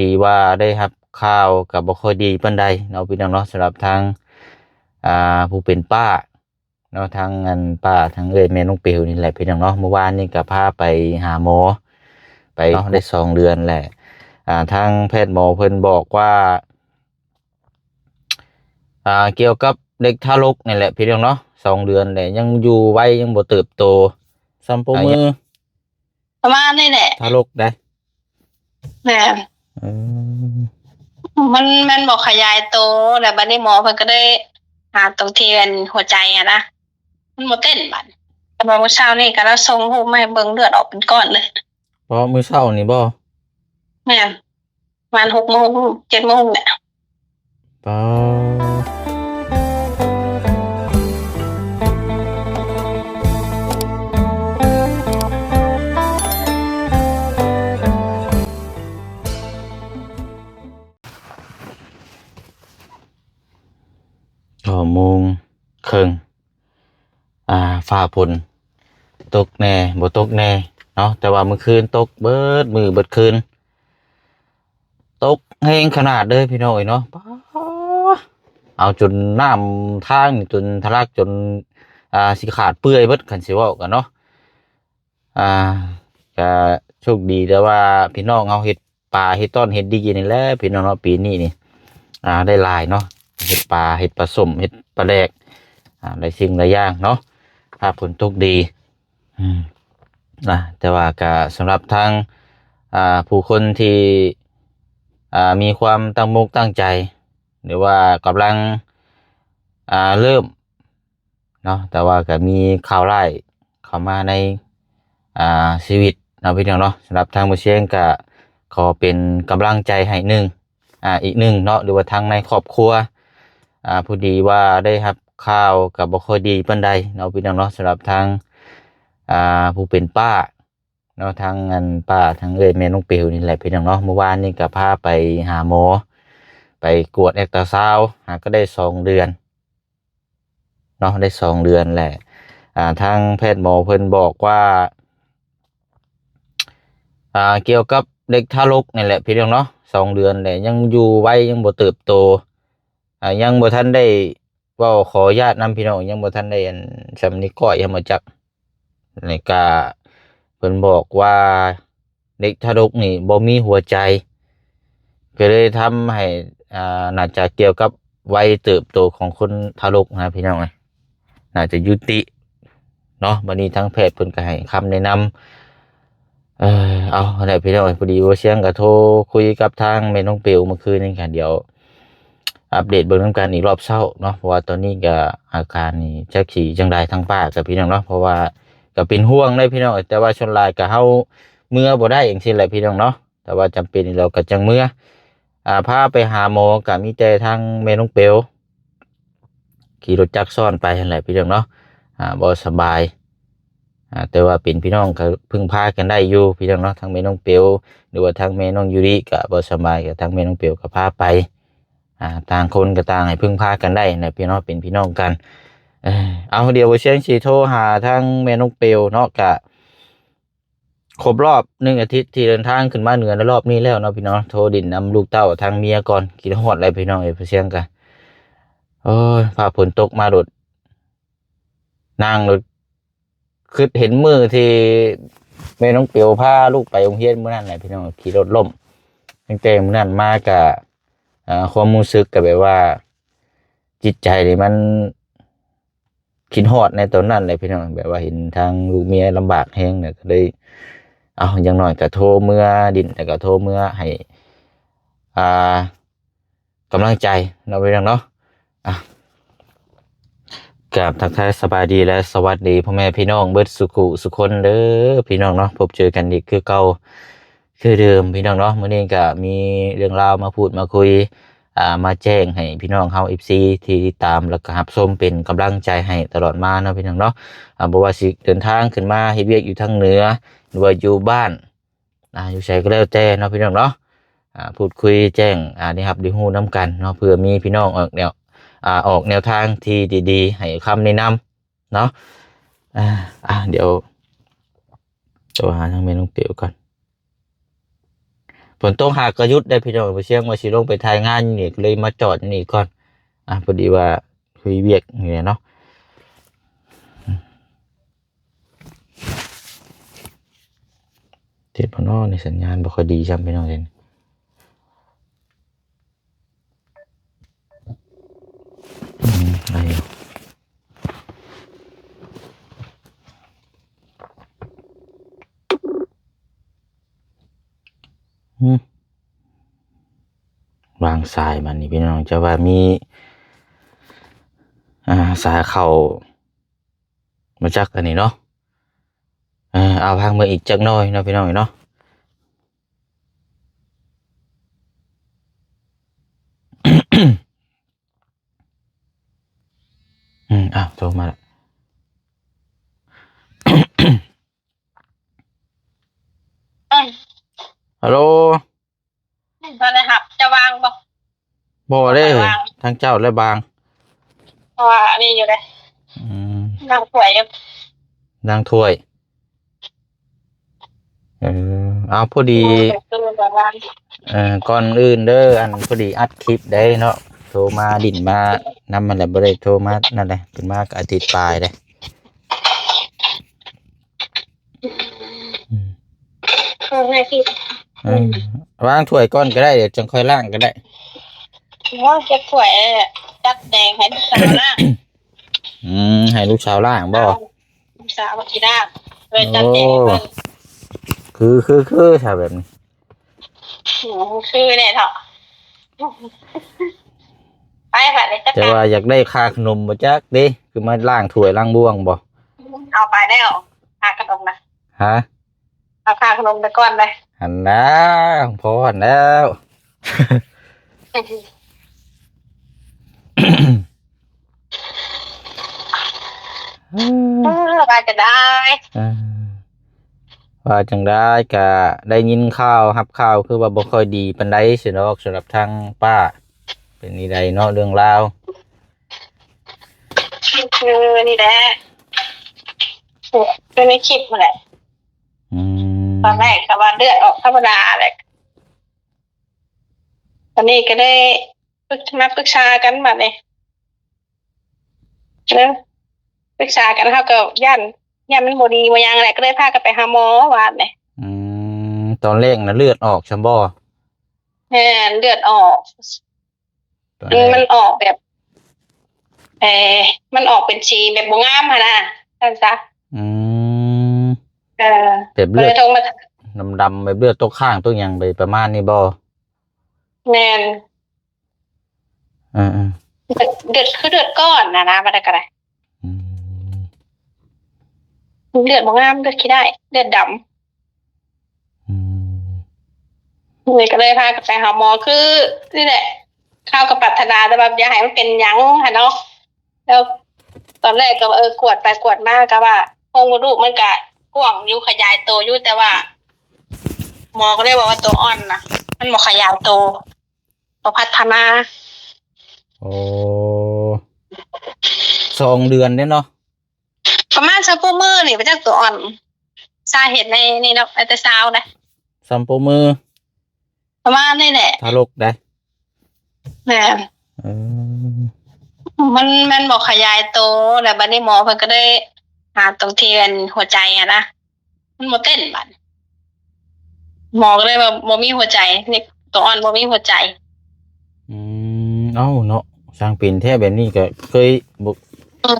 ດີວ່າໄດ້ຮັບຂ່າວກໍບໍ່ຄ່ອຍດີປານໃດເນາະ ພີ່ນ້ອງເນາະ ສຳລັບທາງ ອ່າ ຜູ້ເປັນປ້າເນາະ ທາງອັນປ້າ ທາງເອື້ອຍແມ່ນ້ອງເປວນີ້ແຫຼະ ພີ່ນ້ອງເນາະ. ເມື່ອວານນີ້ກໍພາໄປຫາໝໍ ໄປເນາະ ໄດ້ສອງເດືອນແຫຼະ ອ່າ ທາງແພດໝໍເພິ່ນບອກວ່າ ອ່າ ກ່ຽວກັບເດັກທາລົກນີ້ແຫຼະ ພີ່ນ້ອງເນາະ ສອງເດືອນແຫຼະ ຍັງຢູ່ໄວ ຍັງບໍ່ເຕີບໂຕ ສ່ຳໂປ້ມື ປະມານນີ້ແຫຼະ ທາລົກໄດ໋ ແມ່ນ ເອີ ມັນ ມັນບໍ່ຂະຫຍາຍໂຕ ແລ້ວບັດນີ້ໝໍເພິ່ນກໍໄດ້ຫາຕົງທີ່ອັນຫົວໃຈຫັ້ນນະ ມັນບໍ່ເຕັ້ນບັດນີ້. ແຕ່ວ່າມື້ເຊົ້ານີ້ກໍລາວສົ່ງຮູບມາໃຫ້ເບິ່ງ ເລືອດອອກເປັນກ້ອນເລີຍ. ເພາະມື້ເຊົ້ານີ້ບໍ່? ແມ່ນ. ປະມານຫົກໂມງ ເຈັດໂມງແຫຼະ ປາ ເກົ້າໂມງເຄິ່ງ ອ່າ ຟ້າຝົນຕົກແດ່ ບໍ່ຕົກແດ່ເນາະ ແຕ່ວ່າມື້ຄືນຕົກເບິດມື້ເບິດຄືນ ຕົກແຮງຂະໜາດເລີຍພີ່ນ້ອງເອີຍເນາະ ປາ ເອົາຈົນນ້ຳທາງນີ້ຈົນທະລັກ ຈົນ ອ່າ ຊິຂາດເປື່ອຍເບິດ ຄັນຊິເວົ້າກັນເນາະ. ອ່າ ກະໂຊກດີແຕ່ວ່າພີ່ນ້ອງເຮົາເຮັດປາເຮັດຕ້ອນເຮັດດີນີ້ແຫຼະພີ່ນ້ອງເນາະ ປີນີ້ນີ້ ອ່າ ໄດ້ຫຼາຍເນາະ ເຮັດປາ ເຮັດປາສົ້ມ ເຮັດປາແດກ ອ່າ ຫຼາຍສິ່ງຫຼາຍຢ່າງເນາະ ຖ້າຝົນຕົກດີ ອືມ ນະ ແຕ່ວ່າກະສຳລັບທາງ ອ່າ ຜູ້ຄົນທີ່ ອ່າ ມີຄວາມຕັ້ງອົກຕັ້ງໃຈ ຫຼືວ່າກຳລັງ ອ່າ ເລີ່ມ ເນາະ ແຕ່ວ່າກໍມີຂ່າວຮ້າຍເຂົ້າມາໃນ ອ່າ ຊີວິດເນາະ ພີ່ນ້ອງເນາະ. ສຳລັບທາງບໍ່ຊຽງກໍຂໍເປັນກຳລັງໃຈໃຫ້ໜຶ່ງ ອ່າ ອີກໜຶ່ງເນາະ ຫຼືວ່າທາງໃນຄອບຄົວ ອ່າ ພໍດີວ່າໄດ້ຮັບຂ່າວກໍບໍ່ຄ່ອຍດີປານໃດເນາະ ພີ່ນ້ອງເນາະ. ສຳລັບທາງ ອ່າ ຜູ້ເປັນປ້າເນາະ ທາງອັນປ້າ ທາງເອື້ອຍແມ່ນ້ອງເປວນີ້ແຫຼະ ພີ່ນ້ອງເນາະ. ເມື່ອວານນີ້ກໍພາໄປຫາໝໍ ໄປກວດອັນຕຣາຊາວ ຫາກໍໄດ້ສອງເດືອນ ເນາະ ໄດ້ສອງເດືອນແຫຼະ ອ່າ ທາງແພດໝໍເພິ່ນບອກວ່າ ອ່າ ກ່ຽວກັບເດັກທາລົກນີ້ແຫຼະ ພີ່ນ້ອງເນາະ ສອງເດືອນແຫຼະ ຍັງຢູ່ໄວ ຍັງບໍ່ເຕີບໂຕ ອ່າ ຍັງບໍ່ທັນໄດ້ເວົ້າ ຂໍອະນຸຍາດນຳ ພີ່ນ້ອງ ຍັງບໍ່ທັນໄດ້ອັນ ສ່ຳນິ້ວກ້ອຍ ຍັງບໍ່ຈັກ ແລ້ວກະເພິ່ນບອກວ່າເດັກທາລົກນີ້ບໍ່ມີຫົວໃຈ ກໍເລີຍທຳໃຫ້ ອ່າ ໜ້າຈະກ່ຽວກັບໄວເຕີບໂຕຂອງຄົນທາລົກນະ ພີ່ນ້ອງເອີຍ ໜ້າຈະຍຸຕິເນາະ. ບັດນີ້ທາງແພດເພິ່ນກໍໃຫ້ຄຳແນະນຳ ເອີ ເອົາ ຫັ້ນແຫຼະ ພີ່ນ້ອງເອີຍ. ພໍດີບໍ່ຊຽງກໍໂທຄຸຍກັບທາງແມ່ນ້ອງເປວເມື່ອຄືນນີ້ ກໍດຽວ ອັບເດດເບິ່ງນຳກັນອີກລອບເຊົ້າເນາະ ເພາະວ່າຕອນນີ້ກໍອາການນີ້ຈັກຊິຈັ່ງໃດທາງປ້າກັບພີ່ນ້ອງເນາະ ເພາະວ່າກໍເປັນຫ່ວງເດ້ພີ່ນ້ອງ. ແຕ່ວ່າສ່ວນຫຼາຍກໍເຮົາເມືອບໍ່ໄດ້ຈັ່ງຊີ້ແຫຼະພີ່ນ້ອງເນາະ ແຕ່ວ່າຈຳເປັນແລ້ວກໍຈັ່ງເມືອ ອ່າ ພາໄປຫາໝໍກໍມີແຕ່ທາງແມ່ນ້ອງເປວຂີ່ລົດຈັກຊ້ອນໄປຫັ້ນແຫຼະພີ່ນ້ອງເນາະ ອ່າ ບໍ່ສະບາຍ ອ່າ ແຕ່ວ່າເປັນພີ່ນ້ອງກໍເພິ່ງພາກັນໄດ້ຢູ່ພີ່ນ້ອງເນາະ ທັງແມ່ນ້ອງເປວ ຫຼືວ່າທັງແມ່ນ້ອງຢູລິກໍບໍ່ສະບາຍ ກໍທັງແມ່ນ້ອງເປວກໍພາໄປ ອ່າ ຕ່າງຄົນກໍຕ່າງໃຫ້ເພິ່ງພາກັນໄດ້ນະພີ່ນ້ອງ ເປັນພີ່ນ້ອງກັນ. ເອີ ເອົາ ດຽວບໍ່ຊຽງຊິໂທຫາທາງແມ່ນ້ອງເປວເນາະ ກະຄົບລອບໜຶ່ງອາທິດທີ່ເດີນທາງຂຶ້ນມາເໜືອໃນລອບນີ້ແລ້ວເນາະພີ່ນ້ອງ. ໂທດິນນຳລູກເຕົ້າທາງເມຍກ່ອນ ຄິດຮອດແລ້ວພີ່ນ້ອງເອີຍ. ບໍ່ຊຽງກະ ໂອ້ຍ ຟ້າຝົນຕົກມາໂດດ ນາງໂດດ ຄິດເຫັນມື້ທີ່ແມ່ນ້ອງເປວພາລູກໄປໂຮງຮຽນມື້ນັ້ນແຫຼະພີ່ນ້ອງ ຂີ່ລົດລົ້ມ. ຕັ້ງແຕ່ມື້ນັ້ນມາກະ ອ່າ ຄວາມຮູ້ສຶກກະແບບວ່າ ຈິດໃຈນີ້ມັນຄິດຮອດໃນຕອນນັ້ນແຫຼະພີ່ນ້ອງ ແບບວ່າເຫັນທາງລູກເມຍລຳບາກແຮງ ແລ້ວກໍເລີຍ ເອົາ ຢ່າງໜ້ອຍກະໂທເມືອດິນ ແລ້ວກະໂທເມືອໃຫ້ ອ່າ ກຳລັງໃຈເນາະ ພີ່ນ້ອງເນາະ. ອ່ະ ກາບທັກທາຍສະບາຍດີ ແລະ ສະຫວັດດີພໍ່ແມ່ພີ່ນ້ອງເບິດສຸຂູສຸຄົນເດີພີ່ນ້ອງເນາະ. ພົບເຈີກັນອີກຄືເກົ່າຄືເດີມພີ່ນ້ອງເນາະ. ມື້ນີ້ກະມີເລື່ອງລາວມາພູດມາຄຸຍ ອ່າ ມາແຈ້ງໃຫ້ພີ່ນ້ອງເຮົາ ເອັຟຊີ ທີ່ຕິດຕາມ ແລະ ກະຮັບຊົມເປັນກຳລັງໃຈໃຫ້ຕະຫຼອດມາເນາະ ພີ່ນ້ອງເນາະ. ອ່າ ບໍ່ວ່າຊິເດີນທາງຂຶ້ນມາເຮັດວຽກຢູ່ທາງເໜືອ ຫຼືວ່າຢູ່ບ້ານ ອ່າ ຢູ່ໃສກໍແລ້ວແຕ່ເນາະ ພີ່ນ້ອງເນາະ. ອ່າ ພູດຄຸຍແຈ້ງ ອ່າ ໄດ້ຮັບໄດ້ຮູ້ນຳກັນເນາະ ເພື່ອມີພີ່ນ້ອງອອກແນວ ອ່າ ອອກແນວທາງທີ່ດີໆ ໃຫ້ຄຳແນະນຳເນາະ. ອ່າ ອ່າ ດຽວໂທຫາທາງແມ່ນ້ອງເປວກ່ອນ. ພໍ ຝົນຕົກຫາກະຢຸດໄດ໋ພີ່ນ້ອງ. ບໍ່ຊຽງວ່າຊິລົງໄປຖ່າຍງານຢູ່ນີ້ ກໍເລີຍມາຈອດຢູ່ນີ້ກ່ອນ. ອ່າ ພໍດີວ່າຄຸຍວຽກນີ້ແຫຼະເນາະ. ເຈັບບໍ່ນໍ ໃນສັນຍານບໍ່ຄ່ອຍດີຊ້ຳພີ່ນ້ອງເອີຍ. ອືມ ໄດ້ຢູ່. ຫື ວາງສາຍບາດນີ້ພີ່ນ້ອງ ຈະວ່າມີ ອ່າ ສາຍເຂົ້າ ບໍ່ຈັກອັນນີ້ເນາະ. ເອີ ເອົາ ພັກເບິ່ງອີກຈັກໜ້ອຍເນາະພີ່ນ້ອງເນາະ. ອືມ ອ້າວ ໂທມາລະ. ອືມ ຮັລໂຫຼ. ບໍ່ໄດ້ຮັບ ຈະວາງບໍ່? ບໍ່ເດ້ ບໍ່ໄດ້ວາງ ທາງເຈົ້າແຫຼະວາງ ເພາະວ່າອັນນີ້ຢູ່ເດ້. ອືມ ລ້າງຖ້ວຍຢູ່ ລ້າງຖ້ວຍ. ເອີ ເອົາ ພໍດີ ເອີ ກ່ອນອື່ນເດີ ອັນ ພໍດີອັດຄລິບໄດ້ເນາະ ໂທມາດິນມານຳຫັ້ນແຫຼະ ບໍ່ໄດ້ໂທມານັ້ນເດ້ ເພິ່ນມາກໍອາທິດປາຍເດ້. ອືມ ເອີ ວາງຖ້ວຍກ່ອນກໍໄດ້ ດຽວຈັ່ງຄ່ອຍລ້າງກໍໄດ້. ໂອ້ຍ ເກັບຖ້ວຍ ຈັດແຈງໃຫ້ລູກສາວລ້າງ. ອືມ ໃຫ້ລູກສາວລ້າງບໍ່? ລູກສາວຊິລ້າງ ເລີຍຈັດແຈງໃຫ້ເພິ່ນ. ໂອ້ ຄື ຄື ຄື ຖ້າແບບນີ້ ອືມ ຄືແນ່ເທາະ. ໄປບາດນີ້ ແຕ່ວ່າຢາກໄດ້ຄ່າຂະໜົມບໍ່ຈັກເດ້ ຄືມາລ້າງຖ້ວຍລ້າງບ່ວງບໍ່? ເອົາໄປແລ້ວ ຄ່າຂະໜົມນະ. ຮະ? ເອົາຄ່າຂະໜົມໄປກ່ອນເລີຍ. ຫັ້ນນາ ພໍຫັ້ນແລ້ວ. ເອີ ວ່າຈັ່ງໃດ? ເອີ ວ່າຈັ່ງໃດ? ກະໄດ້ຍິນຂ່າວ ຮັບຂ່າວຄືວ່າບໍ່ຄ່ອຍດີປານໃດຊີ້ດອກ ສຳລັບທາງປ້າ. ເປັນແນວໃດເນາະເລື່ອງລາວ? ຄືນີ້ແຫຼະ ຄືໃນຄລິບຫັ້ນແຫຼະ. ອືມ ຕອນແລກກໍວ່າເລືອດອອກທຳມະດາແຫຼະ ຕອນນີ້ກໍໄດ້ປຶກ ມາປຶກສາກັນບາດນີ້ ເອີ ປຶກສາກັນ ເຮົາກໍຢ້ານ ຢ້ານມັນບໍ່ດີບໍ່ຫຍັງແຫຼະ ກໍເລີຍພາກັນໄປຫາໝໍວານນີ້. ອືມ ຕອນແລກນະເລືອດອອກຊັ້ນບໍ່? ແມ່ນ ເລືອດອອກ ຕອນແລກ ມັນ ມັນອອກແບບ ເອີ ມັນອອກເປັນສີແບບບໍ່ງາມຫັ້ນນະ ຊັ້ນຊະ. ອືມ ເອີ ແບບເລືອດ ກໍເລີຍໂທມາ ດຳໆ ແບບເລືອດຕົກຄ້າງຕົກຫຍັງໄປປະມານນີ້ບໍ່? ແມ່ນ. ເອີໆ ເລືອດ ເລືອດຄືເລືອດກ້ອນນະນະ ວ່າໄດ້ກໍໄດ້. ອືມ ເລືອດບໍ່ງາມ ເລືອດຂີ້ໄດ້ ເລືອດດຳ. ອືມ ນີ້ກໍເລີຍພາກັນໄປຫາໝໍ ຄືນີ້ແຫຼະ ເຮົາກໍປາດຖະໜາແຕ່ວ່າຢ່າໃຫ້ມັນເປັນຫຍັງຫັ້ນເນາະ. ແລ້ວຕອນແລກກໍວ່າ ເອີ ກວດໄປກວດມາກໍວ່າໂພງມົດລູກມັນກະກວ້າງຢູ່ ຂະຫຍາຍໂຕຢູ່ ແຕ່ວ່າໝໍກໍເລີຍບອກວ່າໂຕອ່ອນນະ ມັນບໍ່ຂະຫຍາຍໂຕ ບໍ່ພັດທະນາ. ໂອ້ ສອງເດືອນເດ້ເນາະ ປະມານຊາວປາຍມື້ນີ້ ໄປຈັກໂຕອ່ອນ ສາເຫດໃນນີ້ເນາະ ແຕ່ຊາວນະ ຊາວປາຍມື້ ປະມານນີ້ແຫຼະ ທາລົກໄດ໋. ແມ່ນ ເອີ ມັນ ມັນບໍ່ຂະຫຍາຍໂຕ ແລ້ວບັດນີ້ໝໍເພິ່ນກໍໄດ້ຫາຕົງທີ່ອັນຫົວໃຈຫັ້ນນະ ມັນບໍ່ເຕັ້ນບັດ ໝໍກໍເລີຍວ່າບໍ່ມີຫົວໃຈ ເດັກໂຕອ່ອນບໍ່ມີຫົວໃຈ. ອືມ ເອົ້າເນາະ ຊ່າງເປັນແທ້ ແບບນີ້ກໍເຄີຍບໍ່ ອືມ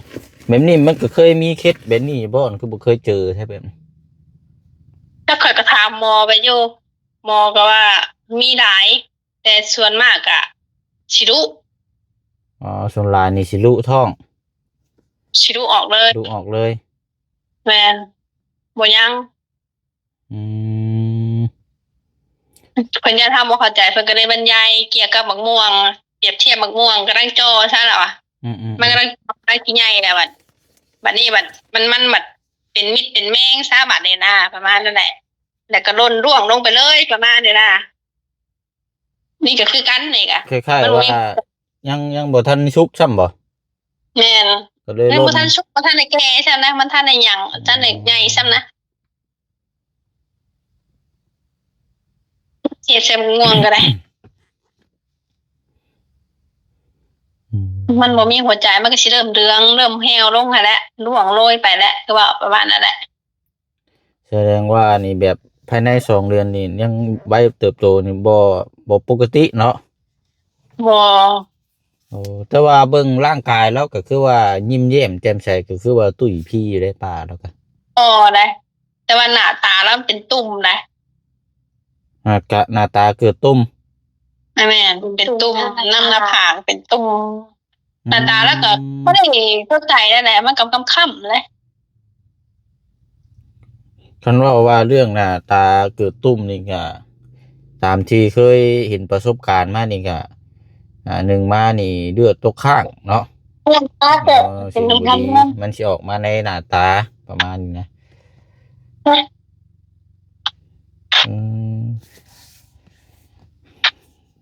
ແບບນີ້ມັນກໍເຄີຍມີເຄສແບບນີ້ຢູ່ບໍ່ ຄືບໍ່ເຄີຍເຈີແທ້ແບບນີ້? ແລ້ວຂ້ອຍກໍຖາມໝໍໄປຢູ່ ໝໍກໍວ່າມີຫຼາຍ ແຕ່ສ່ວນມາກກະຊິດຸ. ອໍ ສ່ວນຫຼາຍນີ້ຊິດຸທ້ອງ ຊິດຸອອກເລີຍ ດຸອອກເລີຍ. ແມ່ນ ບໍ່ຍັງ. ອືມ ເພິ່ນຢ້ານເຮົາບໍ່ເຂົ້າໃຈ ເພິ່ນກໍໄດ້ບັນຍາຍກ່ຽວກັບໝາກມ່ວງ ປຽບທຽບໝາກມ່ວງກຳລັງຈໍ່ຊັ້ນລະວ່າ ອືມໆໆ ມັນກຳລັງ ກຳລັງຊິໃຫຍ່ແລ້ວບັດ ບັດນີ້ບັດມັນ ມັນບັດເປັນມິດເປັນແມງຊະບັດນີ້ນະ ປະມານນັ້ນແຫຼະ ແລ້ວກໍຫຼົ່ນລ່ວງລົງໄປເລີຍ ປະມານນີ້ນະ. ນີ້ກໍຄືກັນ ນີ້ກໍຄ້າຍໆ ມັນບໍ່ມີ ວ່າຍັງ ຍັງບໍ່ທັນສຸກຊ້ຳບໍ່? ແມ່ນ ກໍເລີຍ ຍັງບໍ່ທັນ ລົ້ນ ສຸກ ບໍ່ທັນໄດ້ແກ່ຊ້ຳນະ ມັນທັນໄດ້ຫຍັງ ອືມ ທັນໄດ້ໃຫຍ່ຊ້ຳນະ. ເຮັດໃສ່ໝາກມ່ວງກໍໄດ້. ອືມ ມັນບໍ່ມີຫົວໃຈ ມັນກໍຊິເລີ່ມເຫຼືອງ ເລີ່ມແຫ້ວລົງຫັ້ນແຫຼະ ລ່ວງໂລຍໄປແຫຼະ ຄືວ່າປະມານນັ້ນແຫຼະ. ສະແດງວ່ານີ້ແບບພາຍໃນສອງເດືອນນີ້ ຍັງໄວເຕີບໂຕນີ້ບໍ່ ບໍ່ປົກກະຕິເນາະ? ບໍ່. ໂອ້ ແຕ່ວ່າເບິ່ງຮ່າງກາຍລາວກໍຄືວ່າຍິ້ມແຍ້ມແຈ່ມໃສ ກໍຄືວ່າຕຸ້ຍພີຢູ່ເດ້ ປ້າລາວກໍ. ບໍ່ໄດ໋ ແຕ່ວ່າໜ້າຕາລາວເປັນຕຸ່ມໄດ໋. ໜ້າກະ ໜ້າຕາເກີດຕຸ່ມ. ແມ່ນ ເປັນຕຸ່ມ ນຳໜ້າຜາກເປັນຕຸ່ມ. ອືມ ໜ້າຕາລາວກໍບໍ່ໄດ້ສົດໃສແລ້ວແຫຼະ ມັນກໍຄ້ຳໆແຫຼະ. ຄັນເວົ້າວ່າເລື່ອງໜ້າຕາເກີດຕຸ່ມນີ້ກະ ຕາມທີ່ເຄີຍເຫັນປະສົບການມານີ້ກະ ອ່າ ໜຶ່ງມານີ້ເລືອດຕົກຄ້າງເນາະ. ເລືອດຕົກ ເອີ ສິ່ງບໍ່ດີມັນຊິອອກມາໃນໜ້າຕາ ປະມານນີ້ນະ. ອືມ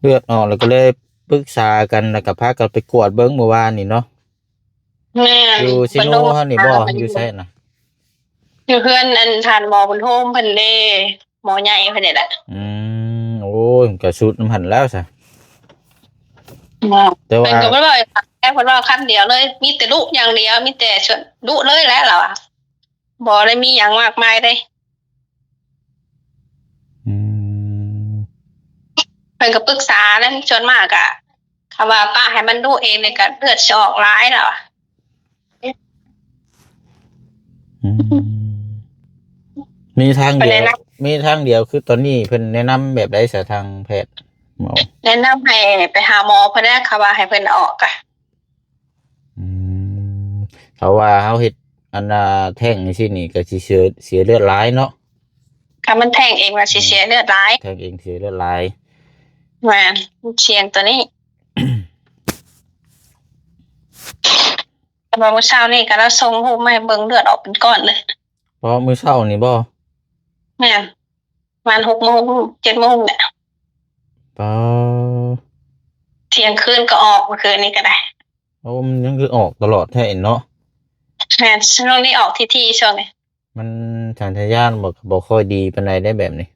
ເລືອດອອກແລ້ວກໍເລີຍປຶກສາກັນ ແລ້ວກໍພາກັນໄປກວດເບິ່ງມື້ວານນີ້ເນາະ. ແມ່ນ ຢູ່ຊີໂນເຮົານີ້ບໍ່? ຢູ່ໃສນະ? ຢູ່ເຮືອນອັນທ່ານໝໍບຸນໂຮມເພິ່ນເດ້ ໝໍໃຫຍ່ເພິ່ນນີ້ແຫຼະ. ອືມ ໂອ້ຍ ກໍສຸດນຳຫັ້ນແລ້ວຊະ. ແຕ່ວ່າ ເພິ່ນກໍບໍ່ໄດ້ເວົ້າ ເພິ່ນເວົ້າຄຳດຽວເລີຍ ມີແຕ່ດຸຢ່າງດຽວ ມີແຕ່ຊວນດຸເລີຍແຫຼະລາວອະ. ບໍ່ໄດ້ມີຫຍັງມາກມາຍເດ້. ອືມ ເພິ່ນກໍປຶກສາແລ້ວ ສ່ວນມາກກະ ຄຳວ່າປະໃຫ້ມັນດຸເອງນີ້ກະເລືອດຊິອອກຫຼາຍແລ້ວ. ອືມ ມີທາງດຽວ ເພິ່ນແນະນຳ ມີທາງດຽວ ຄືຕອນນີ້ເພິ່ນແນະນຳແບບໃດຊະ ທາງແພດໝໍ? ແນະນຳໃຫ້ໄປຫາໝໍພຸ້ນແຫຼະ ຄຳວ່າໃຫ້ເພິ່ນອອກກະ. ອືມ ເພາະວ່າເຮົາເຮັດອັນນ່າແທ້ງຈັ່ງຊີ້ນີ້ກໍຊິເສຍ ເສຍເລືອດຫຼາຍເນາະ. ຄັນມັນແທ້ງເອງວ່າຊິເສຍເລືອດຫຼາຍ. ແທ້ງເອງເສຍເລືອດຫຼາຍ. ແມ່ນ ມັນສ່ຽງຕົວນີ້. ແຕ່ວ່າມື້ເຊົ້ານີ້ກໍລາວສົ່ງຮູບມາໃຫ້ເບິ່ງ ເລືອດອອກເປັນກ້ອນເລີຍ. ເພາະມື້ເຊົ້ານີ້ບໍ່? ແມ່ນ. ປະມານຫົກໂມງ ເຈັດໂມງແຫຼະ. ປາ ທ່ຽງຄືນກໍອອກ ມື້ຄືນນີ້ກໍໄດ້. ໂອ້ ມັນຍັງຄືອອກຕະຫຼອດແທ້ເນາະ. ແມ່ນ ຊ່ວງນີ້ອອກຖີ່ໆ ຊ່ວງນີ້. ມັນສັນຊະຍານບໍ່ ບໍ່ຄ່ອຍດີປານໃດເດ້ແບບນີ້.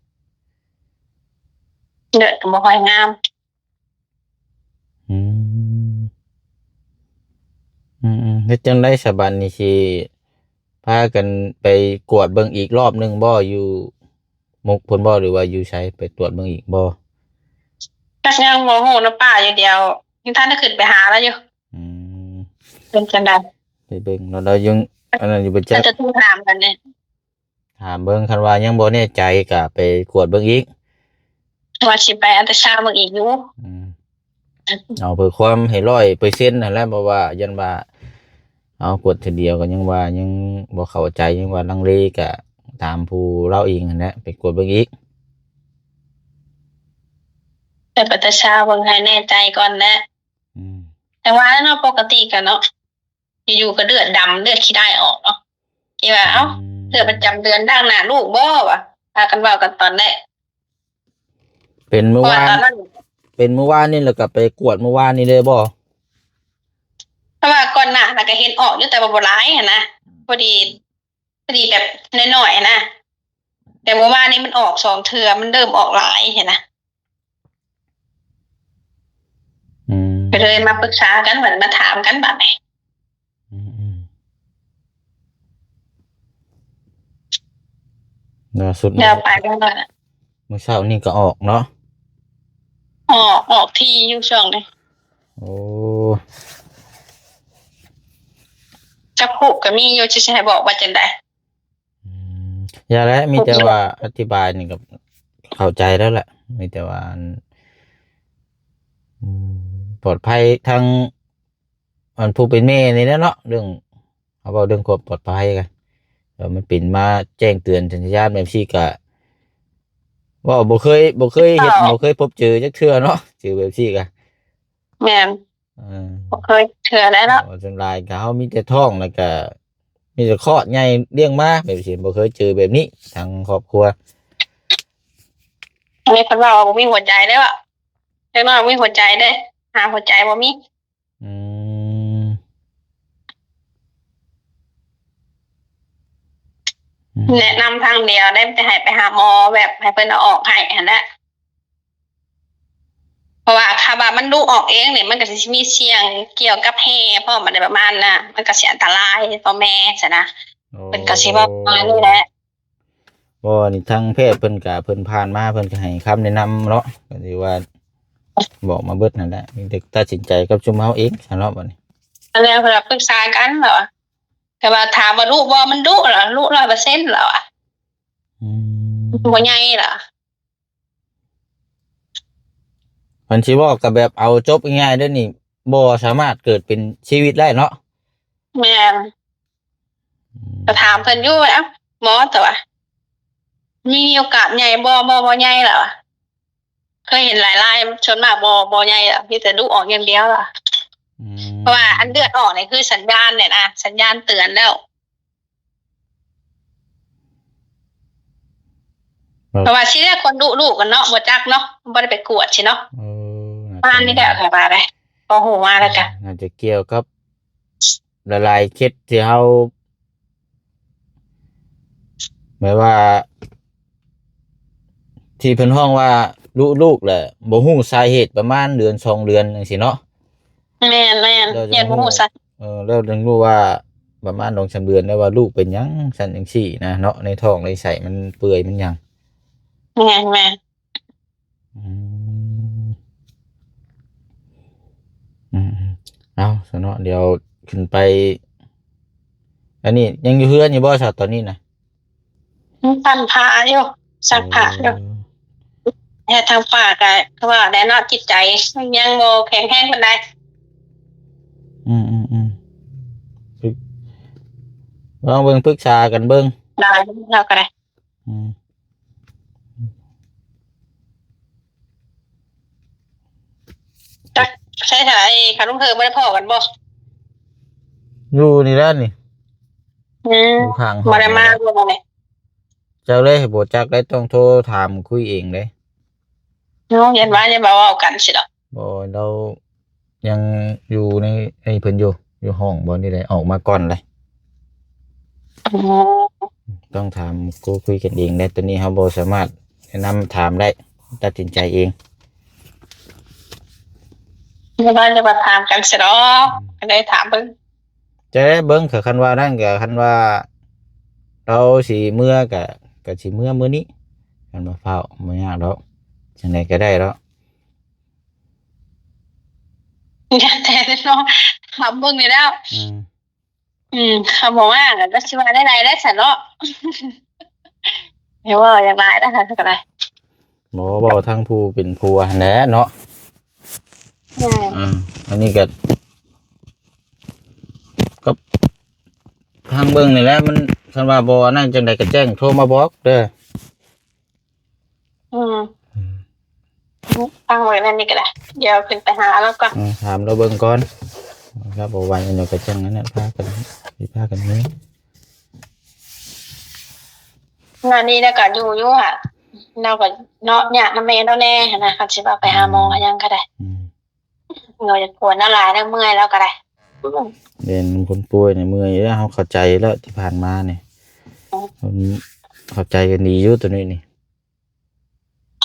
ເລືອດກໍບໍ່ຄ່ອຍງາມ. ອືມ ອືມໆ ເຮັດຈັ່ງໃດສະ ບັດນີ້ຊິພາກັນໄປກວດເບິ່ງອີກລອບໜຶ່ງບໍ່ ຢູ່ມຸກພຸ້ນບໍ່ ຫຼືວ່າຢູ່ໃສ ໄປກວດເບິ່ງອີກບໍ່? ຈັກ ຍັງບໍ່ຮູ້ນຳປ້າຢູ່ດຽວ ຍັງທັນໄດ້ຂຶ້ນໄປຫາລາວຢູ່. ອືມ ເປັນຈັ່ງໃດ ໄປເບິ່ງເນາະ ລາວຍັງອັນນັ້ນຢູ່ບໍ່ຈັກ ຈະໂທຖາມກັນເດ້. ຖາມເບິ່ງ ຄັນວ່າຍັງບໍ່ແນ່ໃຈກະໄປກວດເບິ່ງອີກ ວ່າຊິໄປອັນຕຣາຊາວເບິ່ງອີກຢູ່. ອືມ ເອົາເພື່ອຄວາມໃຫ້ຮ້ອຍເປີເຊັນຫັ້ນແຫຼະ ເພາະວ່າຢ້ານວ່າເອົາກວດເທື່ອດຽວກໍຍັງວ່າຍັງບໍ່ເຂົ້າໃຈ ຍັງວ່າລັງເລ ກະຖາມຜູ້ລາວເອງຫັ້ນແຫຼະ ໄປກວດເບິ່ງອີກ ໄປອັນຕຣາຊາວເບິ່ງໃຫ້ແນ່ໃຈກ່ອນແຫຼະ. ອືມ ແຕ່ວ່າເນາະ ປົກກະຕິກະເນາະ ຢູ່ໆ ກໍເລືອດດຳ ເລືອດຂີ້ໄດ້ອອກເນາະ ຄິດວ່າ ເອົ້າ ອືມ ເລືອດປະຈຳເດືອນ ດ່າງໜ້າລູກບໍ່ ວ່າ ພາກັນເວົ້າກັນຕອນແລກ. ເປັນມື້ວານ ເພາະວ່າຕອນນັ້ນ ເປັນມື້ວານນີ້ ແລ້ວກໍໄປກວດມື້ວານນີ້ເລີຍບໍ່? ເພາະວ່າກ່ອນໜ້ານັ້ນກໍເຫັນອອກຢູ່ ແຕ່ວ່າບໍ່ຫຼາຍຫັ້ນນະ ພໍດີ ພໍດີແບບນ້ອຍໆ ຫັ້ນນະ ແຕ່ມື້ວານນີ້ມັນອອກສອງເທື່ອ ມັນເລີ່ມອອກຫຼາຍຫັ້ນນະ. ອືມ ກໍເລີຍມາປຶກສາກັນ ບັດມາຖາມກັນບາດນີ້. ອືມໆ ລ່າສຸດ ແລ້ວໄປແລ້ວ ມື້ເຊົ້ານີ້ກໍອອກເນາະ? ອອກ ອອກຖີ່ຢູ່ຊ່ວງນີ້. ໂອ້ ຈັກຮູ້ກໍມີຢູ່ ຊິໃຫ້ບອກວ່າຈັ່ງໃດ? ອືມ ຢ່າແຫຼະ ມີແຕ່ວ່າອະທິບາຍນີ້ກໍເຂົ້າໃຈແລ້ວແຫຼະ ມີແຕ່ວ່າ ອັນ ອືມ ປອດໄພທາງ ອັນຜູ້ເປັນແມ່ນີ້ແຫຼະເນາະ ເລື່ອງ ເຮົາເວົ້າເລື່ອງຄວາມປອດໄພກັນ ແລ້ວມັນເປັນມາແຈ້ງເຕືອນສັນຍານແບບຊີ້ກະ ເວົ້າບໍ່ເຄີຍ ບໍ່ເຄີຍເຫັນ ບໍ່ເຄີຍພົບເຈີຈັກເທື່ອເນາະ ເຈີແບບຊີ້ກະ. ແມ່ນ. ເອີ ບໍ່ເຄີຍເທື່ອແລ້ວເນາະ. ສ່ວນຫຼາຍກໍເຮົາມີແຕ່ທ້ອງ ແລ້ວກໍມີແຕ່ຄອດໃຫຍ່ລ້ຽງມາແບບຊີ້ ບໍ່ເຄີຍເຈີແບບນີ້ທາງຄອບຄົວ. ອັນນີ້ເພິ່ນເວົ້າວ່າບໍ່ມີຫົວໃຈເດ້ ເດັກນ້ອຍບໍ່ມີຫົວໃຈເດ້ ຫາຫົວໃຈບໍ່ມີ. ອືມ ແນະນຳທາງດຽວໄດ້ ມີແຕ່ໃຫ້ໄປຫາໝໍ ແບບໃຫ້ເພິ່ນເອົາອອກໃຫ້ຫັ້ນແຫຼະ. ຖ້າວ່າມັນດຸອອກເອງນີ້ ມັນກໍຊິມີສ່ຽງກ່ຽວກັບແຮ່ພ້ອມ ອັນໃດປະມານນະ ມັນກໍຊິອັນຕະລາຍຕໍ່ແມ່ຊັ້ນນະ. ໂອ້ ເພິ່ນກໍຊິເວົ້າປະມານນີ້ແຫຼະ. ບໍ່ ອັນນີ້ທາງແພດເພິ່ນກະ ເພິ່ນຜ່ານມາ ເພິ່ນກະໃຫ້ຄຳແນະນຳເນາະ ກໍຖືວ່າບອກມາເບິດນັ້ນແຫຼະ ມີແຕ່ຕັດສິນໃຈກັບຊຸມເຮົາເອງຊັ້ນເນາະ ບັດນີ້. ອັນນັ້ນເພິ່ນວ່າປຶກສາກັນແລ້ວ ແຕ່ວ່າຖາມວ່າດຸບໍ່ ມັນດຸລະ ດຸຮ້ອຍເປີເຊັນລະວ່າ. ອືມ ບໍ່ໃຫຍ່ລະ. ຄັນຊິເວົ້າກໍແບບເອົາຈົບງ່າຍໆເດ້ນີ້ ບໍ່ສາມາດເກີດເປັນຊີວິດໄດ້ເນາະ. ແມ່ນ. ອືມ ກໍຖາມເພິ່ນຢູ່ ເອົ້າ ໝໍ ແຕ່ວ່າມີໂອກາດໃຫຍ່ບໍ່? ບໍ່ ບໍ່ໃຫຍ່ລະວ່າ. ເຄີຍເຫັນຫຼາຍໆ ສ່ວນມາກບໍ່ ບໍ່ໃຫຍ່ລະ ມີແຕ່ດຸອອກຢ່າງດຽວລະ. ອືມ ເພາະວ່າອັນເລືອດອອກນີ້ຄືສັນຍານແຫຼະນະ ສັນຍານເຕືອນແລ້ວ. ເອີ ເພາະວ່າຊິແລ້ວຄົນດຸລູກກັນເນາະ ບໍ່ຈັກເນາະ ບໍ່ໄດ້ໄປກວດຊິເນາະ. ເອີ ປະມານນີ້ແຫຼະ ຂ້ອຍວ່າໄດ໋ ພໍຮູ້ມາແລ້ວກະ ໜ້າຈະກ່ຽວກັບຫຼາຍໆເຂດທີ່ເຮົາ ແບບວ່າ ທີ່ເພິ່ນຮ້ອງວ່າດຸລູກແຫຼະ ບໍ່ຮູ້ສາເຫດ ປະມານເດືອນສອງເດືອນຈັ່ງຊີ້ເນາະ. ແມ່ນໆ ແລ້ວຈັ່ງຮູ້ ຍັງບໍ່ຮູ້ສາ ເອີ ແລ້ວຈຶ່ງຮູ້ວ່າປະມານສອງສາມເດືອນແລ້ວວ່າລູກເປັນຫຍັງຊັ້ນຈັ່ງຊີ້ນະເນາະ ໃນທ້ອງໃນໄສ້ມັນເປື່ອຍມັນຫຍັງ. ແມ່ນໆ. ອືມ ອືມໆ ເອົາຊະເນາະ ດຽວຂຶ້ນໄປ ອັນນີ້ຍັງຢູ່ເຮືອນຢູ່ບໍ່ຊະຕອນນີ້ນະ? ຍັງຊັກຜ້າຢູ່ ຊັກຜ້າຢູ່. ເອີ ເຮັດທາງປ່າກໍຄືວ່າແຫຼະເນາະ ຈິດໃຈຍັງບໍ່ແຂງແຮງປານໃດ. ອືມໆ ລອງເບິ່ງ ປຶກສາກັນເບິ່ງ ໄດ້ ເຮົາກໍໄດ້. ອືມ ຈັກ ໃສ ໃສ ຂ້າລຸງເຮີ ບໍ່ໄດ້ພໍ້ກັນບໍ່? ຢູ່ນີ້ແຫຼະນີ້. ອືມ ຢູ່ຂ້າງຫ້ອງ ບໍ່ໄດ້ມາບໍ່ນີ້? ຈັກເດ້ ບໍ່ຈັກເດ້ ຕ້ອງໂທຖາມຄຸຍເອງເດ້. ເນາະ ຢ້ານວ່າ ຢ້ານວ່າເວົ້າກັນຊິດອກ. ບໍ່ ລາວຍັງຢູ່ໃນ ໃນເພິ່ນຢູ່ ຢູ່ຫ້ອງບ່ອນນີ້ແຫຼະ ອອກມາກ່ອນເລີຍ. ອໍ ຕ້ອງຖາມ ໂທຄຸຍກັນເອງແຫຼະ ໂຕນີ້ເຮົາບໍ່ສາມາດແນະນຳຖາມໄດ້ ຕັດສິນໃຈເອງ. ແຕ່ວ່າຈະມາຖາມກັນຊະດອກ ອືມ ກໍໄດ້ຖາມເບິ່ງ. ຈະໄດ້ເບິ່ງ ກໍຄັນວ່ານັ້ນ ກໍຄັນວ່າລາວຊິເມືອ ກໍ ກໍຊິເມືອມື້ນີ້ ຄັນວ່າຟ້າວ ບໍ່ຍາກດອກ ຈັ່ງໃດກໍໄດ້ດອກ. ແຕ່ເນາະ ຖາມເບິ່ງນີ້ແລ້ວ. ອືມ ອືມ ຄຳບໍ່ວ່າກໍຊິວ່າແນວໃດໄດ້ຊັ້ນເນາະ. ຢ່າເວົ້າຢ່າຫຼາຍນະ ກໍໄດ້. ບໍ່ ເວົ້າທາງຜູ້ເປັນຜົວຫັ້ນແຫຼະເນາະ. ແມ່ນ. ອ່າ ອັນນີ້ກໍ ກໍທາງເບິ່ງນີ້ແຫຼະ ມັນ ຄັນວ່າບໍ່ອັນນັ້ນຈັ່ງໃດກໍແຈ້ງໂທມາບອກເດີ. ອືມ ອືມ ຟັງໄວ້ແນວນີ້ກໍໄດ້ ດຽວຂຶ້ນໄປຫາລາວກ່ອນ. ເອີ ຖາມລາວເບິ່ງກ່ອນ ລາວບໍ່ໄຫວ ອັນດຽວກໍຈັ່ງນັ້ນແຫຼະ ພາກັນ ຊິພາກັນເມືອ. ງານນີ້ລາວກໍຢູ່ຢູ່ຫະ ລາວກໍເນາະ ຍາກນຳແມ່ລາວແດ່ຫັ້ນນະ ຄັນຊິວ່າໄປຫາໝໍຫາຫຍັງກໍໄດ້. ອືມ ເອີ ຢ່າກວນລາວຫຼາຍ ລາວເມື່ອຍລາວກໍໄດ້. ແມ່ນ ຄົນປ່ວຍນີ້ເມື່ອຍຢູ່ແລ້ວ ເຮົາເຂົ້າໃຈແລ້ວ ທີ່ຜ່ານມານີ້ ອືມ ເຮົາເຂົ້າໃຈກັນດີຢູ່ໂຕນີ້ນີ້.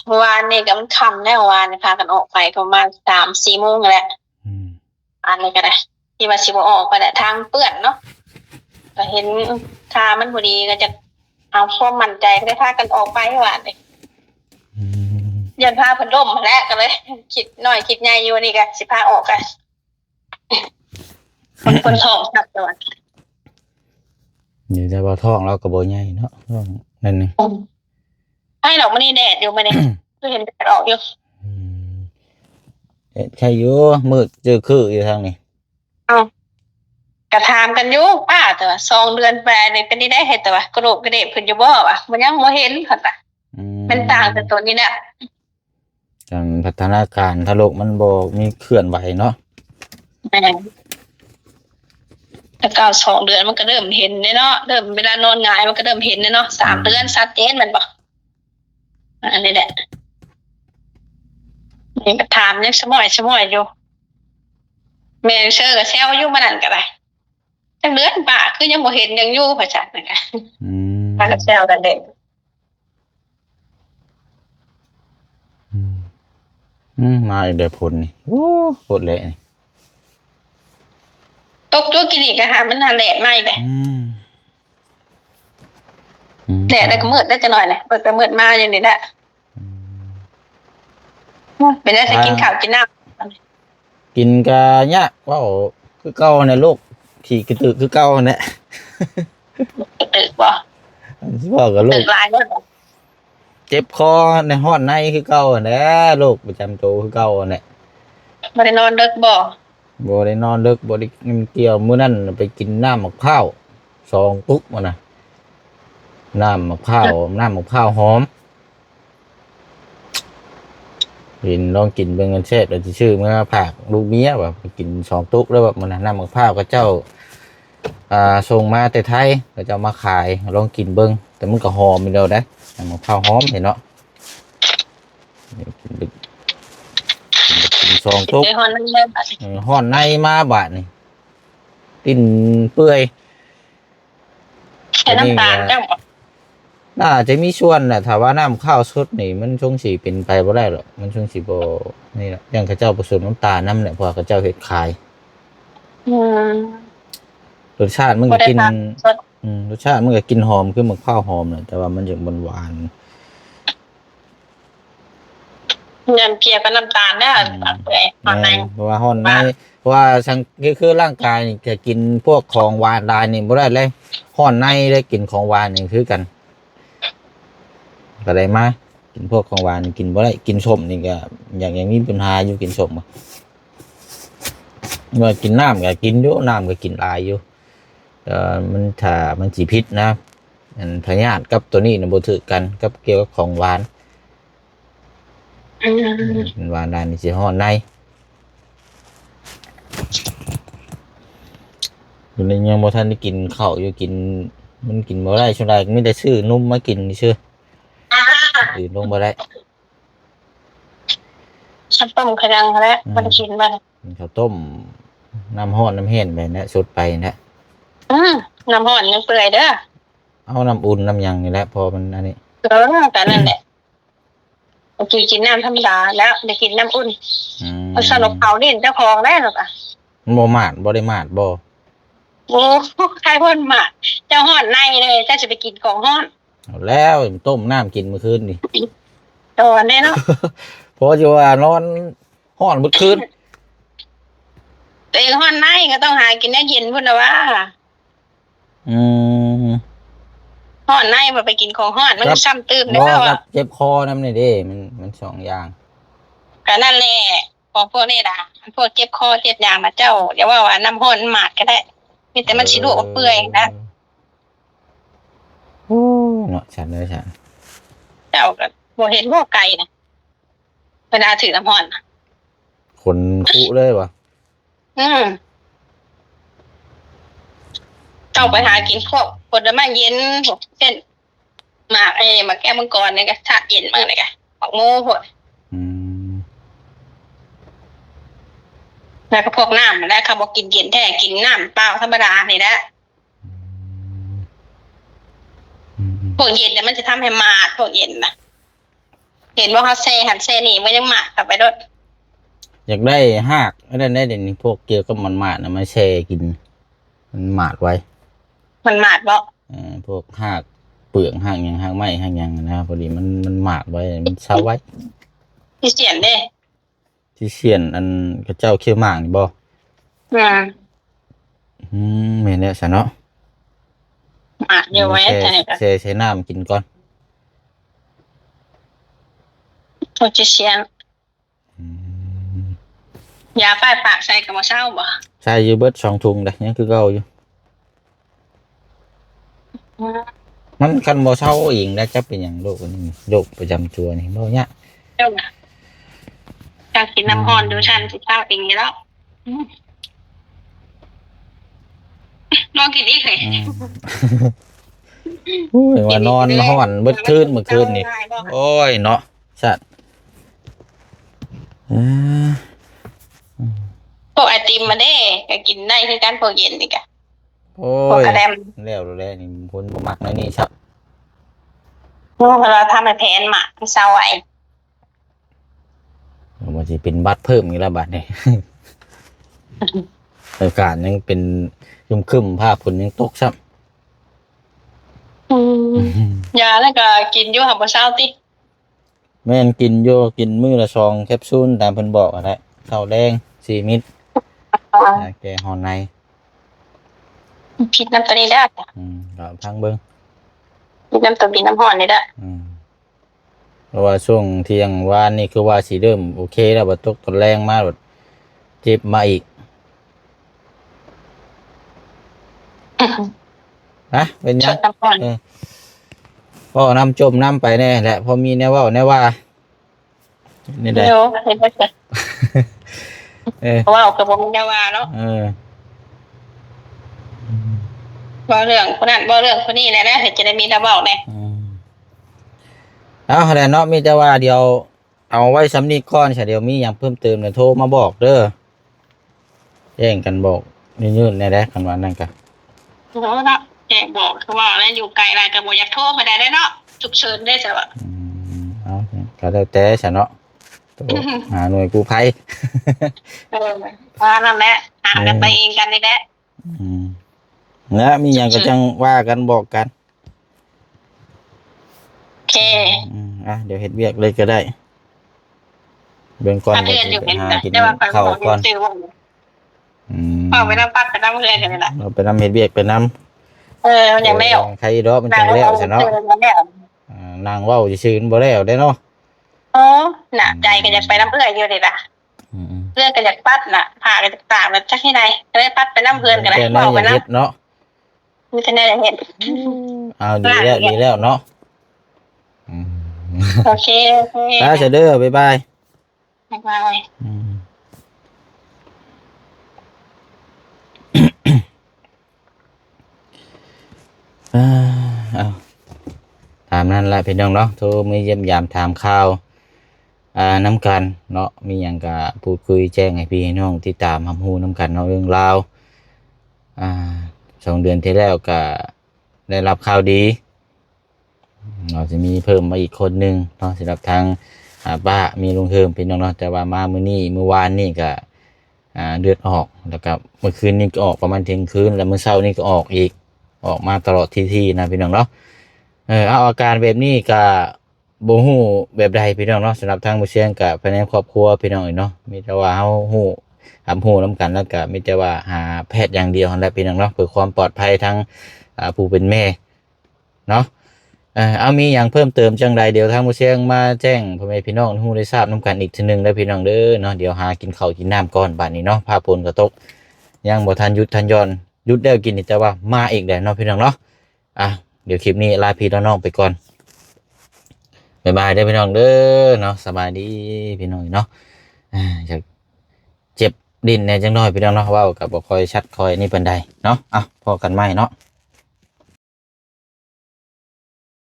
ເມື່ອວານນີ້ກໍມັນຄ່ຳແລ້ວ ເມື່ອວານນີ້ພາກັນອອກໄປກໍປະມານສາມສີ່ໂມງແຫຼະ. ອືມ ອັນນີ້ກໍໄດ້ ທີ່ວ່າຊິບໍ່ອອກໄປແຫຼະ ທາງເປື້ອນເນາະ ກໍເຫັນທ່າມັນບໍ່ດີ ກໍຈະເອົາຄວາມໝັ້ນໃຈ ກໍໄດ້ພາກັນອອກໄປວານນີ້. ອືມ ຢ້ານພາເພິ່ນລົ້ມຫັ້ນແຫຼະ ກໍເລີຍຄິດນ້ອຍຄິດໃຫຍ່ຢູ່ ນີ້ກໍຊິພາອອກ ກໍຄົນ ຄົນທ້ອງຄັກແຕ່ວ່າ ນີ້ແຕ່ວ່າທ້ອງລາວກໍບໍ່ໃຫຍ່ເນາະ ທ້ອງນັ້ນນີ້. ອືມ ໃຜດອກ ມື້ນີ້ແດດຢູ່ ມື້ນີ້ ຄືເຫັນແດດອອກຢູ່. ອືມ ເຮັດໃຄຢູ່ ມືດຈື່ຄືຢູ່ທາງນີ້. ເອົ້າ ກະຖາມກັນຢູ່ປ້າ ແຕ່ວ່າສອງເດືອນປາຍນີ້ເປັນຈັ່ງໃດ ເຮັດແຕ່ວ່າກະໂດກກະເດກຂຶ້ນຢູ່ບໍ່ວະ ມັນຍັງບໍ່ເຫັນ ເພິ່ນວ່າ. ອືມ ມັນຕ່າງແຕ່ຕົວນີ້ແຫຼະ ການພັດທະນາການທາຣົກມັນບໍ່ມີເຄື່ອນໄຫວເນາະ. ແມ່ນ ແຕ່ເກົ່າສອງເດືອນມັນກໍເລີ່ມເຫັນເດ້ເນາະ ເລີ່ມເວລານອນຫງາຍມັນກໍເລີ່ມເຫັນເດ້ເນາະ ສາມເດືອນ ອືມ ຊັດເຈນແມ່ນບໍ່? ອັນນີ້ແຫຼະ ນີ້ກໍຖາມຍັງສະໝອຍສະໝອຍຢູ່ ແມ່ເຊີກໍແຊວຢູ່ມື້ນັ້ນກໍໄດ້ ຈັກເດືອນປ້າຄືຍັງບໍ່ເຫັນຫຍັງຢູ່ ວ່າຊັ້ນນະ. ອືມ ພາກັນແຊວກັນເດ້. ອືມ ອືມ ມາອີກແລ້ວຝົນນີ້ ໂອ້ ໂພດແຫຼະນີ້ ຕົກຢູ່ກີ້ນີ້ກໍຫາມັນຫາແດດມາອີກແຫຼະ ອືມ ອືມ ແດດແລ້ວກໍມືດໄດ້ຈັກໜ້ອຍແຫຼະ ເພິ່ນກໍມືດມາຢູ່ນີ້ແຫຼະ ອືມ ໂອ້ຍ ເປັນໄດ້ ຊິກິນ ອ່າ ເຂົ້າກິນນ້ຳ ກິນກະຍາກ ເວົ້າຄືເກົ່າຫັ້ນແຫຼະລູກ ຂີ້ກະຕຶກຄືເກົ່າຫັ້ນແຫຼະ ກະຕຶກບໍ່? ຊິເວົ້າກັບລູກ ກະຕຶກຫຼາຍບໍ່? ເຈັບຄໍແດ່ ຮ້ອນໃນຄືເກົ່າຫັ້ນແຫຼະ ໂລກປະຈຳໂຕຄືເກົ່າຫັ້ນແຫຼະ ບໍ່ໄດ້ນອນເດິກບໍ່? ບໍ່ໄດ້ນອນເດິກ ບໍ່ໄດ້ກິນກ່ຽວ ມື້ນັ້ນໄປກິນນ້ຳໝາກພ້າວສອງຕຸກຫັ້ນນະ ນ້ຳໝາກພ້າວ ນ້ຳໝາກພ້າວຫອມ ເຫັນລອງກິນເບິ່ງ ມັນແຊບ ແລ້ວຊິຊື້ເມືອຝາກລູກເມຍວ່າ ໄປກິນສອງຕຸກເດີ ວ່າມື້ນັ້ນ ນ້ຳໝາກພ້າວເຂົາເຈົ້າ ອ່າ ສົ່ງມາແຕ່ໄທ ເຂົາເຈົ້າມາຂາຍ ລອງກິນເບິ່ງ ແຕ່ມັນກໍຫອມຢູ່ແລ້ວເດ້ ນ້ຳໝາກພ້າວຫອມເດເນາະ ກິນ ກິນສອງຕຸກ ເອີ ຮ້ອນໃນມາບາດນີ້ ຕີນເປື່ອຍ ໃສ່ນ້ຳຕານເຈົ້າບໍ່? ໜ້າຈະມີສ່ວນແຫຼະ ຖ້າວ່ານ້ຳຂ້າວສົດນີ້ ມັນຊົງຊິເປັນໄປບໍ່ໄດ້ດອກ ມັນຊົງຊິບໍ່ນີ້ດອກ ຢ້ານເຂົາເຈົ້າປະສົມນ້ຳຕານນຳແຫຼະ ເພາະວ່າເຂົາເຈົ້າເຮັດຂາຍ ອືມ ລົດຊາດມັນກໍກິນ ອືມ ລົດຊາດມັນກໍກິນຫອມຄືໝາກພ້າວຫອມແຫຼະ ແຕ່ວ່າມັນຈະຫວານໆ ຍຳກ່ຽວກັບນ້ຳຕານເດີ ອືມ ເປື່ອຍ ຮ້ອນໃນ ແມ່ນ ເພາະວ່າຮ້ອນໃນ ວ່າ ເພາະວ່າສັງ ຄື ຄືຮ່າງກາຍນີ້ຈະກິນພວກຂອງຫວານຫຼາຍນີ້ບໍ່ໄດ້ເລີຍ ຮ້ອນໃນໄດ້ ກິນຂອງຫວານນີ້ຄືກັນ ກໍໄດ້ມາ ກິນພວກຂອງຫວານນີ້ກິນບໍ່ໄດ້ ກິນສົ້ມນີ້ກໍຍັງ ຍັງມີບັນຫາຢູ່ ກິນສົ້ມ ວ່າກິນນ້ຳກໍກິນຢູ່ ນ້ຳກໍກິນຫຼາຍຢູ່ ແຕ່ມັນ ຖ້າມັນຊິຜິດນະ ອັນພະຍາດກັບໂຕນີ້ນະບໍ່ຖືກກັນ ກັບ ກ່ຽວກັບຂອງຫວານ ອືມ ເປັນວ່ານານນີ້ຊິຮ້ອນໃນ ຢູ່ນີ້ຍັງບໍ່ທັນໄດ້ກິນເຂົ້າຢູ່ ກິນ ມັນກິນບໍ່ໄດ້ ສ່ວນຫຼາຍກໍມີແຕ່ຊື້ນົມມາກິນຊື່ ອື່ນລົງບໍ່ໄດ້ ເຂົ້າຕົ້ມຂະຫຍັງຫັ້ນແຫຼະ ອືມ ບໍ່ໄດ້ກິນ ບໍ່ໄດ້ກິນເຂົ້າຕົ້ມ ນ້ຳຮ້ອນນ້ຳແຫ້ງໄປແຫຼະ ສົດໄປແຫຼະ ອືມ ນ້ຳຮ້ອນຍັງເປື່ອຍເດີ ເອົານ້ຳອຸ່ນນ້ຳຫຍັງນີ້ແຫຼະ ພໍມັນອັນນີ້ ເອີ ກໍນັ້ນແຫຼະ ເມື່ອກີ້ກິນນ້ຳທຳມະດາແລ້ວ ໄດ້ກິນນ້ຳອຸ່ນ ອືມ ເອົາສະໜົກເຜົາດິນເຈົ້າຂອງແລ້ວ ມັນບໍ່ໝາດ ບໍ່ໄດ້ໝາດບໍ່? ໂອ້ ໃຄເພິ່ນໝາດ ເຈົ້າຮ້ອນໃນເດ້ ເຈົ້າຊິໄປກິນຂອງຮ້ອນ ເອົາແລ້ວ ຕົ້ມນ້ຳກິນມື້ຄືນນີ້ ໂຕອັນນີ້ເນາະ ພໍຊິວ່ານອນຮ້ອນເບິດຄືນ ໂຕເອງຮ້ອນໃນກໍຕ້ອງຫາກິນແນວເຢັນພຸ້ນນະວ່າ ອືມ ຮ້ອນໃນບໍ່ໄປກິນຂອງຮ້ອນ ມັນກໍຊ້ຳຕື່ມເດ້ ເພາະວ່າກັບເຈັບຄໍນຳນີ້ເດ້ ມັນ ມັນສອງຢ່າງ ກໍນັ້ນແຫຼະ ຂອງພວກນີ້ນະ ພວກເຈັບຄໍເຈັບຫຍັງນະ ເຈົ້າຢ່າເວົ້າວ່ານ້ຳຮ້ອນມັນໝາດກໍໄດ້ ມີແຕ່ມັນຊິລວກເປື່ອຍນະ ເອີ ໂອ້ຍເນາະ ສັນເອີຍສັນ ເຈົ້າກໍບໍ່ເຫັນບໍ່ໄກນະ ເວລາຖືກນ້ຳຮ້ອນນະ ຂົນຄຸເລີຍບໍ່? ອືມ ຕ້ອງໄປຫາກິນພວກຜົນໄມ້ເຢັນ ພວກເຊັ່ນ ໝາກ ເອີ ໝາກແກ້ວມັງກອນນີ້ກໍ ທາດເຢັນມັນນີ້ກໍ ໝາກໂມໂພດ ອືມ ແລ້ວກໍພວກນ້ຳຫັ້ນແຫຼະ ຄັນບໍ່ກິນເຢັນແທ້ ກິນນ້ຳເປົ່າທຳມະດານີ້ແຫຼະ ອືມ ອືມໆ ພວກເຢັນນ່ະ ມັນຈະທຳໃຫ້ໝາດ ພວກເຢັນນະ ເຫັນບໍ່ ເຮົາແຊ່ຫັ້ນແຊ່ນີ້ ມັນຍັງໝາດເຂົ້າໄປໂລດ ຢາກໄດ້ຮາກອັນນັ້ນໄດ໋ ດຽວນີ້ ພວກກ່ຽວກັບໝາດໆນະ ມາແຊ່ກິນ ມັນໝາດໄວ ມັນໝາດບໍ່? ເອີ ພວກຮາກເປືອກ ຮາກຫຍັງ ຮາກໄມ້ ຮາກຫຍັງນະ ພໍດີມັນ ມັນໝາດໄວ ມັນເຊົາໄວ ທີ່ສຽນເດ້ ທີ່ສຽນ ອັນເຂົາເຈົ້າຂຽວໝາກນີ້ບໍ່? ອືມ ອືມ ແມ່ນແລ້ວຊະເນາະ ໝາກຢູ່ໄວ້ ແຊ່ ໃສ່ ໃສ່ນ້ຳກິນກ່ອນ ໂອເຈ ສຽນ ອືມ ຢາປ້າຍປາກໃສ່ກໍບໍ່ເຊົາບໍ່? ໃສ່ຢູ່ເບິດສອງຖົງເດ້ ຍັງຄືເກົ່າຢູ່ ອືມ ມັນຄັນບໍ່ເຊົາເອງນະ ຈັກເປັນຫຍັງ ໂລກອັນນີ້ ໂລກປະຈຳຕົວນີ້ ເວົ້າຍາກ ເຈົ້ານະ ຢາກກິນນ້ຳຮ້ອນຢູ່ ອືມ ຊັ້ນຊິເຊົາເອງຢູ່ແລ້ວ ອືມ ລອງກິນອີກເຮີ້ຍ ອືມ ໂອ້ຍ ວ່ານອນຮ້ອນເບິດຄືນມື້ຄືນນີ້ ໂອ້ຍເນາະ ສັດ ເອີ ພວກໄອຕິມມາເດ້ ກໍກິນໄດ້ຄືກັນ ພວກເຢັນນີ້ກະ ໂອ້ຍ ພວກກະແດມ ແລ້ວແຫຼະນີ້ ຄົນບໍ່ມັກແນວນີ້ຊ້ຳ ໂອ້ ເພິ່ນວ່າທຳໃຫ້ແຜນໝາກມັນເຊົາໄວ ເອົາມາ ຊິເປັນຫວັດເພີ່ມອີກແລ້ວບາດນີ້. ອາກາດຍັງເປັນຄຶ້ມໆ ຟ້າຝົນຍັງຕົກຊ້ຳ. ອືມ ຢານັ້ນກໍກິນຢູ່ຫາບໍ່ເຊົາຕິ? ແມ່ນ ກິນຢູ່ ກິນມື້ລະສອງແຄບຊູນຕາມເພິ່ນບອກຫັ້ນແຫຼະ ເຊົ້າແລງສີ່ເມັດ ອາ ຢາແກ້ຮ້ອນໃນ. ຜິດນຳຕົວນີ້ເດີ. ອືມ ກໍຟັງເບິ່ງ ຜິດນຳຕົວບິນນ້ຳຮ້ອນນີ້ເດີ. ອືມ ເພາະວ່າຊ່ວງທ່ຽງວານນີ້ຄືວ່າຊິເລີ່ມໂອເຄແລ້ວ ບັດຕົກຕອນແລງມາບັດເຈັບມາອີກ. ຮະ ເປັນຫຍັງ? ເອີ ເວົ້ານຳ ຈົ່ມນຳໄປແດ່ແຫຼະ ພໍມີແນວເວົ້າແນວວ່ານີ້ແຫຼະ. ເອີ ເວົ້າກໍບໍ່ມີແນວວ່າເນາະ. ເອີ ເວົ້າເລື່ອງຜູ້ນັ້ນ ເວົ້າເລື່ອງຜູ້ນີ້ແຫຼະນະ ເຮັດຈັ່ງໃດມີແນວເວົ້າແດ່. ອືມ ເອົາຫັ້ນແຫຼະເນາະ ມີແຕ່ວ່າດຽວ ເອົາໄວ້ສ່ຳນີ້ກ່ອນຊະ ດຽວມີຫຍັງເພີ່ມເຕີມແລ້ວໂທມາບອກເດີ. ແຈ້ງກັນບອກຍືນໆແດ່ ຄັນວ່ານັ້ນກະ ໂທເນາະ ແຈ້ງບອກ ຄືວ່າແລ້ວ ຢູ່ໄກຫຼາຍກໍບໍ່ຢາກໂທປານໃດເນາະ ສຸກເສີນເດ້ຊະວ່າ. ອືມ ເອົາ ກໍແລ້ວແຕ່ຊະເນາະ ໂທຫາໜ່ວຍກູ້ໄພ. ເອີ ວ່ານັ້ນແຫຼະ ຫາກັນໄປເອງກັນນີ້ແຫຼະ. ອືມ ແລ້ວມີຫຍັງກໍຈັ່ງວ່າກັນບອກກັນ. ໂອເຄ ອືມ ອ່ະ ດຽວເຮັດວຽກເລີຍກໍໄດ້ ເບິ່ງກ່ອນ ຫາກິນເຂົ້າກ່ອນ. ອືມ ເຂົ້າໄປນຳ ພັກໄປນຳເຮືອນກັນນີ້ລະ ເອົາໄປນຳເຮັດວຽກໄປນຳ. ເອີ ມັນຍັງແລ້ວ ເອີ ໃຄດອກ ມັນຈັ່ງແລ້ວຊະເນາະ. ອ່າ ນັ່ງເວົ້າຊື່ໆມັນບໍ່ແລ້ວເດ້ເນາະ. ເອີ ໜ້າໃຈກໍຢາກໄປນຳເອື້ອຍຢູ່ນີ້ລະ. ອືມໆ ເຮືອນກໍຢາກປັດນະ ຜ້າກໍຢາກຕາກນະ ຈັກເຮັດໃດ ກໍເລີຍປັດໄປນຳເຮືອນກໍໄດ້ ແຕ່ແນວ ເວົ້າໄປນຳ ເຮັດເນາະ ມີແຕ່ແນວເຮັດ. ເອົາ ດີແລ້ວ ດີແລ້ວເນາະ. ອືມ ໂອເຄ ໂອເຄ ໄປຊະເດີ ບາຍບາຍ ບາຍບາຍ. ອືມ ອ່າ ເອົາ ຕາມນັ້ນລະພີ່ນ້ອງເນາະ ໂທມາຢ້ຽມຢາມຖາມຂ່າວ ອ່າ ນຳກັນເນາະ ມີຫຍັງກະພູດຄຸຍແຈ້ງໃຫ້ພີ່ໃຫ້ນ້ອງຕິດຕາມຮັບຮູ້ນຳກັນເນາະ ເລື່ອງລາວ ອ່າ ສອງເດືອນທີ່ແລ້ວກະໄດ້ຮັບຂ່າວດີ ເນາະ ຊິມີເພີ່ມມາອີກຄົນໜຶ່ງເນາະ ສຳລັບທາງ ອ່າ ປ້າມີລຸງເຮີມພີ່ນ້ອງເນາະ ແຕ່ວ່າມາມື້ນີ້ ມື້ວານນີ້ກະ ອ່າ ເລືອດອອກ ແລ້ວກະມື້ຄືນນີ້ກໍອອກປະມານທ່ຽງຄືນ ແລ້ວມື້ເຊົ້ານີ້ກໍອອກອີກ ອອກມາຕະຫຼອດທີ່ໆນະພີ່ນ້ອງເນາະ. ເອີ ເອົາ ອາການແບບນີ້ກະບໍ່ຮູ້ແບບໃດພີ່ນ້ອງເນາະ ສຳລັບທາງໝູ່ຊຽງກະພາຍໃນຄອບຄົວພີ່ນ້ອງເອີຍເນາະ ມີແຕ່ວ່າເຮົາຮູ້ ຮັບຮູ້ນຳກັນ ແລ້ວກະມີແຕ່ວ່າຫາແພດຢ່າງດຽວຫັ້ນແຫຼະພີ່ນ້ອງເນາະ ເພື່ອຄວາມປອດໄພທາງ ອ່າ ຜູ້ເປັນແມ່ ເນາະ. ເອີ ເອົາ ມີຫຍັງເພີ່ມເຕີມຈັ່ງໃດ ດຽວທາງໝູ່ຊຽງມາແຈ້ງພໍ່ແມ່ພີ່ນ້ອງຮູ້ໄດ້ຊາບນຳກັນອີກເທື່ອໜຶ່ງເດີພີ່ນ້ອງເດີເນາະ. ດຽວຫາກິນເຂົ້າກິນນ້ຳກ່ອນບາດນີ້ເນາະ ຟ້າຝົນກໍຕົກ ຍັງບໍ່ທັນຢຸດທັນຢ່ອນ ຢຸດແລ້ວກິນນີ້ ແຕ່ວ່າມາອີກແລ້ວເນາະພີ່ນ້ອງເນາະ. ອ່ະ ດຽວຄລິບນີ້ລາພີ່ລານ້ອງໄປກ່ອນ ບາຍບາຍເດີພີ່ນ້ອງເດີເນາະ. ສະບາຍດີພີ່ນ້ອງເນາະ. ອ່າ ຢາກ ເຈັບດິ້ນແດ່ຈັກໜ້ອຍພີ່ນ້ອງເນາະ ເວົ້າກໍບໍ່ຄ່ອຍຊັດຄ່ອຍນີ້ປານໃດເນາະ. ເອົ້າ ພໍ້ກັນໃໝ່ເນາະ.